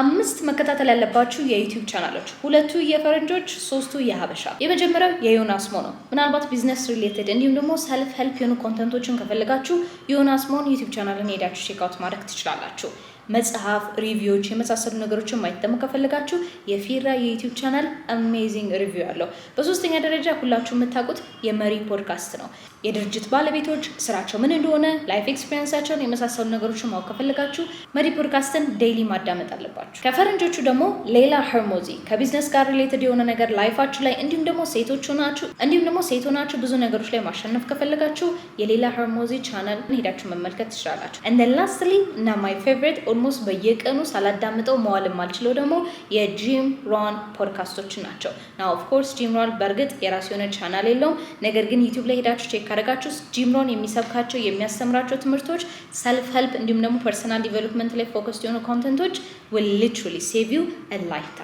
አምስት መከታተል ያለባችሁ የ YouTube ቻናሎች፣ ሁለቱ የፈረንጆች፣ ሶስቱ የሀበሻ። የመጀመሪያው የዮናስ ሞ ነው። ምናልባት business related እንዲሁም ደግሞ self help የሆኑ content ኦችን ከፈለጋችሁ ዮናስ ሞን YouTube ቻናልን ሄዳችሁ check out ማድረግ ትችላላችሁ። መጽሐፍ፣ review ዎች የመሳሰሉ ነገሮችን ማየት ደግሞ ከፈለጋችሁ የፊራ የ YouTube channel amazing review አለው። በሶስተኛ ደረጃ ሁላችሁ የምታውቁት የመሪ ፖድካስት ነው። የድርጅት ባለቤቶች ስራቸው ምን እንደሆነ፣ life experience ኣቸውን የመሳሰሉ ነገሮችን ማወቅ ከፈለጋችሁ መሪ ፖድካስትን daily ማዳመጥ አለባችሁ። ከፈረንጆቹ ደግሞ ሌላ ሄርሞዚ፣ ከቢዝነስ ጋር related የሆነ ነገር life ኣችሁ ላይ እንዲሁም ደግሞ ሴት ሆናችሁ ብዙ ነገሮች ላይ ማሸነፍ ከፈለጋችሁ የሌላ ሄርሞዚ ቻናል ሄዳችሁ መመልከት ትችላላችሁ። And lastly እና my favorite፣ almost በየቀኑ ሳላዳምጠው መዋል የማልችለው ደግሞ የጂም ሮን ፖድካስቶች ናቸው። Now of course ጂም ሮን በእርግጥ የራሱ የሆነ ቻናል የለውም። ነገር ግን YouTube ላይ ሄዳችሁ check ካደረጋችሁ ጂም ሮን የሚሰብካቸው፣ የሚያስተምራቸው ትምህርቶች self help እንዲሁም ደግሞ personal development ላይ focus የሆኑ content ኦች will literally save you a lifetime.